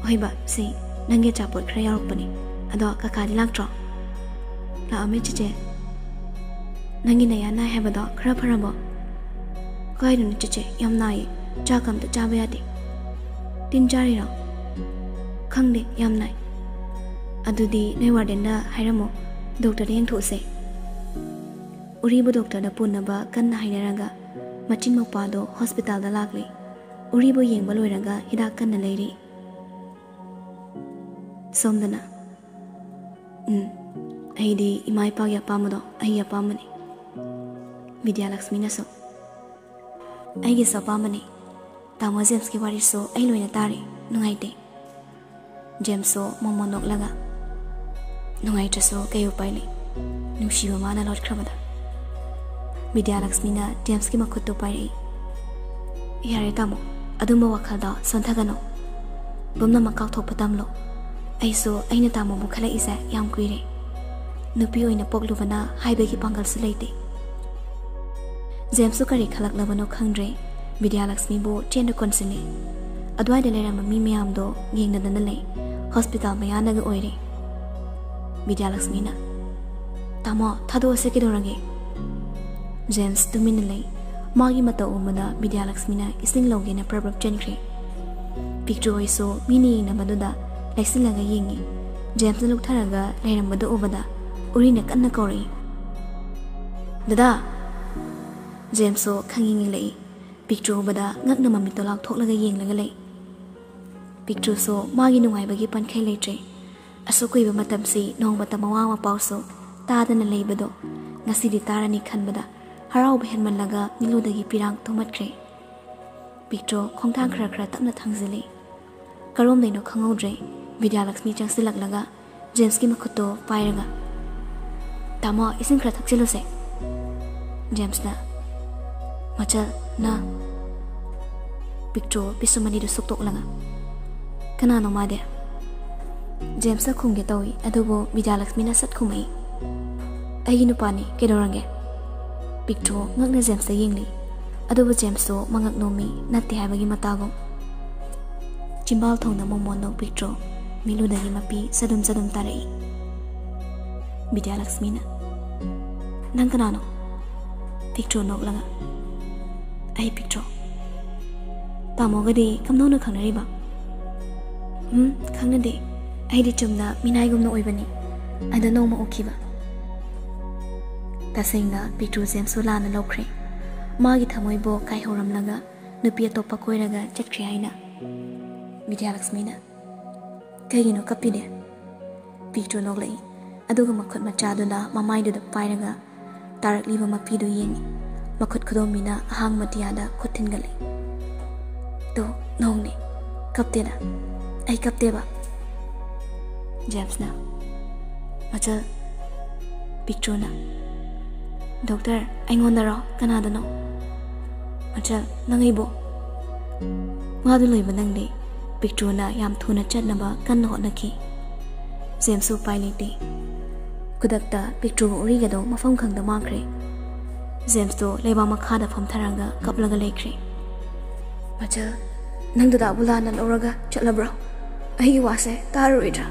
"ꯍꯣꯏ ꯕꯥ, ꯁꯤ ꯅꯪꯒꯤ ꯑꯆꯥꯄꯣꯠ ꯈꯔ ꯌꯥꯎꯔꯛꯄꯅꯤ꯫ ꯑꯗꯣ ꯀꯀꯥꯗꯤ ꯂꯥꯛꯇ꯭ꯔꯣ?" "ꯂꯥꯛꯑꯝꯃꯦ ꯆꯦꯆꯦ꯫ ꯅꯪꯒꯤ ꯅꯌꯥ ꯅꯥꯏ ꯍꯥꯏꯕꯗꯣ ꯈꯔ ꯐꯔꯕꯣ?" "ꯀꯥꯏꯗꯅꯣ ꯆꯦꯆꯦ, ꯌꯥꯝ ꯅꯥꯏꯌꯦ꯫ ꯆꯥꯛꯀ ꯑꯝꯇ ꯆꯥꯕ ꯌꯥꯗꯦ꯫" "ꯇꯤꯟ ꯆꯥꯔꯤꯔꯣ?" "ꯈꯪꯗꯦ, ꯌꯥꯝ ꯅꯥꯏ꯫" "ꯑꯗꯨꯗꯤ ꯅꯣꯏ ꯋꯥꯔꯗꯦꯟꯗ ꯍꯥꯏꯔꯝꯃꯣ, ꯗꯣꯛꯇꯔꯗ ꯌꯦꯡꯊꯣꯛꯎꯁꯦ꯫" ꯎꯔꯤꯕꯨ ꯗꯣꯛꯇꯔꯗ ꯄꯨꯅꯕ ꯀꯟꯅ ꯍꯥꯏꯅꯔꯒ ꯃꯆꯤꯟ ꯃꯧꯄ꯭ꯋꯥꯗꯣ ꯍꯣꯁꯄꯤꯇꯥꯜꯗ ꯂꯥꯛꯂꯤ꯫ ꯎꯔꯤꯕꯨ ꯌꯦꯡꯕ ꯂꯣꯏꯔꯒ ꯍꯤꯗꯥꯛ ꯀꯟꯅ ꯂꯩꯔꯤ꯫ ꯁꯣꯝꯗꯅ, "ꯎꯝ, ꯑꯩꯗꯤ ꯏꯃꯥ ꯏꯄꯥꯒꯤ ꯑꯄꯥꯝꯕꯗꯣ ꯑꯩꯒꯤ ꯑꯄꯥꯝꯕꯅꯤ꯫" ꯕꯤꯗ꯭ꯌꯥꯂꯛꯁꯃꯤꯅꯁꯨ, "ꯑꯩꯒꯤꯁꯨ ꯑꯄꯥꯝꯕꯅꯤ꯫ ꯇꯥꯃꯣ ꯖꯦꯝꯁꯀꯤ ꯋꯥꯔꯤꯁꯨ ꯑꯩ ꯂꯣꯏꯅ ꯇꯥꯔꯦ, ꯅꯨꯡꯉꯥꯏꯇꯦ꯫" ꯖꯦꯝꯁꯁꯨ ꯃꯣꯃꯣꯟ ꯅꯣꯛꯂꯒ, "ꯅꯨꯡꯉꯥꯏꯇ꯭ꯔꯁꯨ ꯀꯩ ꯎꯄꯥꯏ ꯂꯩ, ꯅꯨꯡꯁꯤꯕ ꯃꯥꯅ ꯂꯣꯠꯈ꯭ꯔꯕꯗ꯫" ꯕꯤꯗ꯭ꯌꯥꯂꯛꯁꯃꯤꯅ ꯖꯦꯝꯁꯀꯤ ꯃꯈꯨꯠꯇꯨ ꯄꯥꯏꯔꯛꯏ꯫ "ꯌꯥꯔꯦ ꯇꯥꯃꯣ, ꯑꯗꯨꯝꯕ ꯋꯥꯈꯜꯗꯣ ꯁꯣꯟꯊꯒꯅꯨ꯫ ꯄꯨꯝꯅꯃꯛ ꯀꯥꯎꯊꯣꯛꯄ ꯇꯝꯂꯣ꯫ ꯑꯩꯁꯨ ꯑꯩꯅ ꯇꯥꯃꯣꯕꯨ ꯈꯜꯂꯛꯏꯁꯦ ꯌꯥꯝ ꯀꯨꯏꯔꯦ꯫ ꯅꯨꯄꯤ ꯑꯣꯏꯅ ꯄꯣꯛꯂꯨꯕꯅ ꯍꯥꯏꯕꯒꯤ ꯄꯥꯡꯒꯜꯁꯨ ꯂꯩꯇꯦ꯫" ꯖꯦꯝꯁꯁꯨ ꯀꯔꯤ ꯈꯜꯂꯛꯂꯕꯅꯣ ꯈꯪꯗ꯭ꯔꯦ꯫ ꯕꯤꯗ꯭ꯌꯥꯂꯛꯁꯃꯤꯕꯨ ꯆꯦꯟꯗ ꯀꯣꯟꯁꯤꯜꯂꯤ꯫ ꯑꯗꯨꯋꯥꯏꯗ ꯂꯩꯔꯝꯕ ꯃꯤ ꯃꯌꯥꯝꯗꯣ ꯌꯦꯡꯅꯗꯅ ꯂꯩ꯫ ꯍꯣꯁꯄꯤꯇꯥꯜ ꯃꯌꯥꯅꯒ ꯑꯣꯏꯔꯦ꯫ ꯕꯤꯗ꯭ꯌꯥꯂꯛꯁꯃꯤꯅ, "ꯇꯥꯃꯣ, ꯊꯥꯗꯣꯛꯑꯁꯦ, ꯀꯩꯗꯧꯔꯒꯦ?" ꯖꯦꯝꯁ ꯇꯨꯃꯤꯟꯅ ꯂꯩ꯫ ꯃꯥꯒꯤ ꯃꯇꯧ ꯎꯕꯗ ꯕꯤꯗ꯭ꯌꯥꯂꯛꯁꯃꯤꯅ ꯏꯁꯤꯡ ꯂꯧꯒꯦꯅ ꯄ꯭ꯔꯞ ꯄ꯭ꯔꯞ ꯆꯦꯟꯈ꯭ꯔꯦ꯫ ꯄꯤꯛꯇ꯭ꯔꯨ ꯍꯣꯏꯁꯨ ꯃꯤꯅ ꯌꯦꯡꯅꯕꯗꯨꯗ ꯂꯩꯁꯤꯜꯂꯒ ꯌꯦꯡꯉꯤ꯫ ꯖꯦꯝꯁꯅ ꯂꯨꯞꯊꯔꯒ ꯂꯩꯔꯝꯕꯗꯨ ꯎꯕꯗ ꯎꯔꯤꯅ ꯀꯟꯅ ꯀꯧꯔꯛꯏ, "ꯗꯗꯥ!" ꯖꯦꯝꯁꯁꯨ ꯈꯪꯌꯦꯡ ꯌꯦꯡꯂꯛꯏ꯫ ꯄꯤꯛꯇ꯭ꯔꯨ ꯎꯕꯗ ꯉꯛꯅ ꯃꯃꯤꯠꯇꯣ ꯂꯥꯎꯊꯣꯛꯂꯒ ꯌꯦꯡꯂꯒ ꯂꯩ꯫ ꯄꯤꯛꯇ꯭ꯔꯨꯁꯨ ꯃꯥꯒꯤ ꯅꯨꯡꯉꯥꯏꯕꯒꯤ ꯄꯟꯈꯩ ꯂꯩꯇ꯭ꯔꯦ꯫ ꯑꯁꯨꯛ ꯀꯨꯏꯕ ꯃꯇꯝꯁꯤ ꯅꯣꯡꯃꯇ ꯃꯋꯥ ꯃꯄꯥꯎꯁꯨ ꯇꯥꯗꯅ ꯂꯩꯕꯗꯣ ꯉꯁꯤꯗꯤ ꯇꯥꯔꯅꯤ ꯈꯟꯕꯗ ꯍꯔꯥꯎꯕ ꯍꯦꯟꯃꯜꯂꯒ ꯃꯤꯠꯂꯨꯗꯒꯤ ꯄꯤꯔꯥꯡ ꯊꯨꯝꯃꯠꯈ꯭ꯔꯦ꯫ ꯄꯤꯛꯇ꯭ꯔꯨ ꯈꯣꯡꯊꯥꯡ ꯈꯔ ꯈꯔ ꯇꯞꯅ ꯊꯥꯡꯖꯤꯜꯂꯤ꯫ ꯀꯔꯣꯝꯗꯩꯅꯣ ꯈꯪꯍꯧꯗ꯭ꯔꯦ, ꯕꯤꯗ꯭ꯌꯥꯂꯛꯁꯃꯤ ꯆꯪꯁꯤꯜꯂꯛꯂꯒ ꯖꯦꯝꯁꯀꯤ ꯃꯈꯨꯠꯇꯣ ꯄꯥꯏꯔꯒ, "ꯇꯥꯃꯣ, ꯏꯁꯤꯡ ꯈꯔ ꯊꯛꯆꯤꯜꯂꯨꯁꯦ꯫" ꯖꯦꯝꯁꯅ, "ꯃꯆꯜ, ꯅꯪ?" ꯄꯤꯛꯇ꯭ꯔꯨ ꯄꯤꯁꯨꯝ ꯑꯅꯤꯗꯨ ꯁꯨꯛꯇꯣꯛꯂꯒ, "ꯀꯅꯥꯅꯣ ꯃꯥꯗꯤ?" ꯖꯦꯝꯁꯅ ꯈꯨꯝꯒꯦ ꯇꯧꯏ, ꯑꯗꯨꯕꯨ ꯕꯤꯗ꯭ꯌꯥꯂꯛꯁꯃꯤꯅ ꯁꯠ ꯈꯨꯝꯃꯛꯏ, "ꯑꯩꯒꯤ ꯅꯨꯄꯥꯅꯤ, ꯀꯩꯗꯧꯔꯒꯦ?" ꯄꯤꯛꯇ꯭ꯔꯨ ꯉꯛꯅ ꯖꯦꯝꯁꯇ ꯌꯦꯡꯂꯤ, ꯑꯗꯨꯕꯨ ꯖꯦꯝꯁꯇꯨ ꯃꯉꯛ ꯅꯣꯝꯃꯤ, ꯅꯠꯇꯦ ꯍꯥꯏꯕꯒꯤ ꯃꯇꯥꯒꯨꯝ꯫ ꯆꯤꯝꯕꯥꯜ ꯊꯣꯡꯗ ꯃꯣꯃꯣꯟ ꯅꯣꯛ ꯄꯤꯛꯇ꯭ꯔꯨ ꯃꯤꯠꯂꯨꯗꯒꯤ ꯃꯄꯤ ꯆꯗꯨꯝ ꯆꯗꯨꯝ ꯇꯥꯔꯛꯏ꯫ ꯕꯤꯗ꯭ꯌꯥꯂꯛꯁꯃꯤꯅ, "ꯅꯪ ꯀꯅꯥꯅꯣ?" ꯄꯤꯛꯇ꯭ꯔꯨ ꯅꯣꯛꯂꯒ, "ꯑꯩ ꯄꯤꯛꯇ꯭ꯔꯨ꯫ ꯇꯥꯃꯣꯒꯗꯤ ꯀꯝꯗꯧꯅ ꯈꯪꯅꯔꯤꯕ?" "ꯎꯝ, ꯈꯪꯅꯗꯦ꯫ ꯑꯩꯗꯤ ꯆꯨꯝꯅ ꯃꯤꯅꯥꯏꯒꯨꯝꯅ ꯑꯣꯏꯕꯅꯤ꯫ ꯑꯗꯣ ꯅꯣꯡꯃ ꯎꯈꯤꯕ꯫" ꯇꯁꯦꯡꯅ ꯄꯤꯛꯇ꯭ꯔꯨ ꯖꯦꯝꯁꯁꯨ ꯂꯥꯟꯅ ꯂꯧꯈ꯭ꯔꯦ꯫ ꯃꯥꯒꯤ ꯊꯃꯣꯏꯕꯨ ꯀꯥꯏꯍꯧꯔꯝꯂꯒ ꯅꯨꯄꯤ ꯑꯇꯣꯞꯄ ꯀꯣꯏꯔꯒ ꯆꯠꯈ꯭ꯔꯦ ꯍꯥꯏꯅ꯫ ꯕꯤꯗ꯭ꯌꯥꯂꯛꯁꯃꯤꯅ, "ꯀꯩꯒꯤꯅꯣ ꯀꯞꯄꯤꯗꯤ?" ꯄꯤꯛꯇ꯭ꯔꯨ ꯅꯣꯛꯂꯛꯏ꯫ ꯑꯗꯨꯒ ꯃꯈꯨꯠ ꯃꯆꯥꯗꯨꯅ ꯃꯃꯥꯏꯗꯨꯗ ꯄꯥꯏꯔꯒ ꯇꯥꯔꯛꯂꯤꯕ ꯃꯄꯤꯗꯨ ꯌꯦꯡꯏ꯫ ꯃꯈꯨꯠ ꯈꯨꯗꯣꯝꯕꯤꯅ ꯑꯍꯥꯡꯕ ꯇꯤꯌꯥꯗ ꯈꯨꯠ ꯊꯤꯟꯒꯠꯂꯤ꯫ "ꯇꯣ, ꯅꯣꯡꯅꯦ꯫ ꯀꯞꯇꯦꯅ꯫ ꯑꯩ ꯀꯞꯇꯦꯕ꯫" ꯖꯦꯝꯁꯅ꯫ "ꯃꯆꯜ꯫" ꯄꯤꯛꯇ꯭ꯔꯨꯅ꯫ "ꯗꯣꯛꯇꯔ, ꯑꯩꯉꯣꯟꯗꯔꯣ? ꯀꯅꯥꯗꯅꯣ?" "ꯃꯆꯜ, ꯅꯪ ꯑꯩꯕꯨ?" ꯋꯥꯗꯨ ꯂꯣꯏꯕ ꯅꯪꯗꯦ꯫ ꯄꯤꯛꯇ꯭ꯔꯨꯅ ꯌꯥꯝ ꯊꯨꯅ ꯆꯠꯅꯕ ꯀꯟꯅ ꯍꯣꯠꯅꯈꯤ꯫ ꯖꯦꯝꯁꯁꯨ ꯎꯄꯥꯏ ꯂꯩꯇꯦ꯫ ꯈꯨꯗꯛꯇ ꯄꯤꯛꯇ꯭ꯔꯨꯒ ꯎꯔꯤꯒꯗꯣ ꯃꯐꯝ ꯈꯪꯗ ꯃꯥꯡꯈ꯭ꯔꯦ꯫ ꯖꯦꯝꯁꯇꯣ ꯂꯩꯕꯥꯛ ꯃꯈꯥꯗ ꯐꯝꯊꯔꯒ ꯀꯞꯂꯒ ꯂꯩꯈ꯭ꯔꯦ꯫ "ꯃꯆꯜ, ꯅꯪ ꯗꯗꯥꯕꯨ ꯂꯥꯟꯅ ꯂꯧꯔꯒ ꯆꯠꯂꯕ꯭ꯔꯣ? ꯑꯩꯒꯤ ꯋꯥꯁꯦ ꯇꯥꯔꯔꯣꯏꯗ꯭ꯔꯥ?"